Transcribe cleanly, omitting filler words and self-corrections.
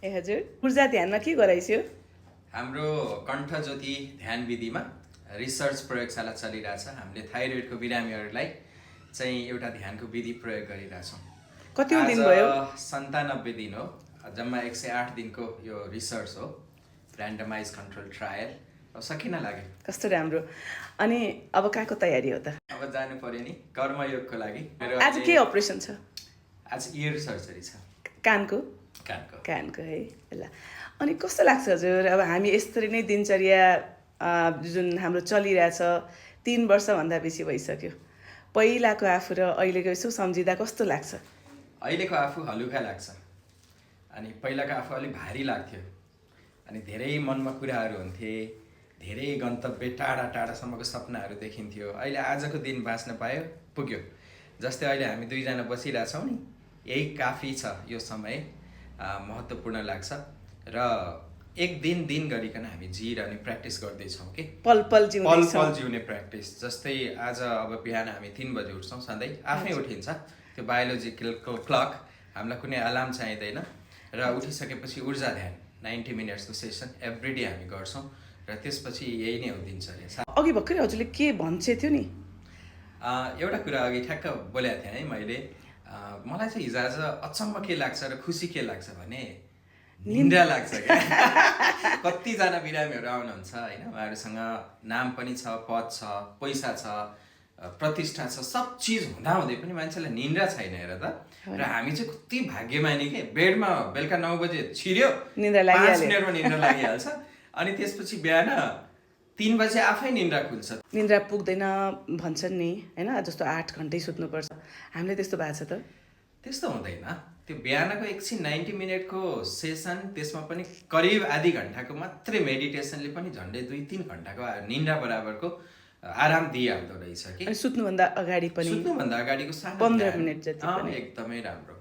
ए हजुर, ऊर्जा ध्यानमा के गराइस्यो? हाम्रो कण्ठज्योति ध्यान विधिमा रिसर्च प्रयोगशाला चलिरहेछ। हामीले थाइरोइडको बिरामीहरूलाई चाहिँ एउटा ध्यानको विधि प्रयोग गरिरहेछौँ। कति दिन भयो? 97 दिन हो। जम्मा 108 दिनको यो रिसर्च हो, ऱ्यान्डमाइज कन्ट्रोल ट्रायल। अब सकिन लाग्यो। कस्तो राम्रो। अनि अब कहाँको तयारी हो त? अब जानु पर्यो नि कर्मयोगको लागि। आज के अपरेसन छ? आज इयर सर्जरी छ। कानको? कानको है। ल, अनि कस्तो लाग्छ हजुर? अब हामी यसरी नै दिनचर्या जुन हाम्रो चलिरहेछ 3 वर्षभन्दा बेसी भइसक्यो, पहिलाको आफू र अहिलेको यसो सम्झिँदा कस्तो लाग्छ? अहिलेको आफू हलुका लाग्छ, अनि पहिलाको आफू अलिक भारी लाग्थ्यो, अनि धेरै मनमा कुराहरू हुन्थे, धेरै गन्तव्य टाढा टाढासम्मको सपनाहरू देखिन्थ्यो। अहिले आजको दिन बाँच्न पायो, पुग्यो। जस्तै अहिले हामी दुईजना बसिरहेछौँ नि, यही काफी छ। यो समय महत्त्वपूर्ण लाग्छ र एक दिन गरिकन हामी जिरहने प्र्याक्टिस गर्दैछौँ कि पल पल जिउने प्र्याक्टिस। जस्तै आज अब बिहान हामी 3 बजे उठ्छौँ, सधैँ आफै उठिन्छ। त्यो बायोलोजिकल क्लक, हामीलाई कुनै अलार्म चाहिँदैन। र उठिसकेपछि ऊर्जा ध्यान 90 मिनट्सको सेसन एभ्री डे हामी गर्छौँ र त्यसपछि यही नै हो दिनचर्या। अघि भर्खरै हजुरले के भन्छे थियो नि? एउटा कुरा अघि ठ्याक्क बोलेको थिएँ है मैले। मलाई चाहिँ हिजो आज अचम्म के लाग्छ र खुसी के लाग्छ भने निन्द्रा लाग्छ क्या। कतिजना बिरामीहरू आउनुहुन्छ होइन, उहाँहरूसँग नाम पनि छ, पद छ, पैसा छ, प्रतिष्ठा छ, सब चिज हुँदाहुँदै पनि मान्छेलाई निन्द्रा छैन हेर त। र हामी चाहिँ कति भाग्यमानी के, बेडमा बेलुका 9 बजे छिर्यो, 5 मिनटमा निन्द्रा लागिहाल्छ। अनि त्यसपछि बिहान 3 बजे आफै निन्द्रा खुल्छ। निन्द्रा पुग्दैन भन्छन् नि होइन, जस्तो 8 घन्टै सुत्नुपर्छ। हामीले त्यस्तो भएको छ त? त्यस्तो हुँदैन। त्यो बिहानको एकछिन 90 मिनटको सेसन, त्यसमा पनि करिब आधी घन्टाको मात्रै मेडिटेसनले पनि झन्डै 2-3 घन्टाको निन्द्रा बराबरको आराम दिइहाल्दो रहेछ कि। सुत्नुभन्दा अगाडि पनि? सुत्नुभन्दा अगाडिको 15 मिनट जति एकदमै राम्रो।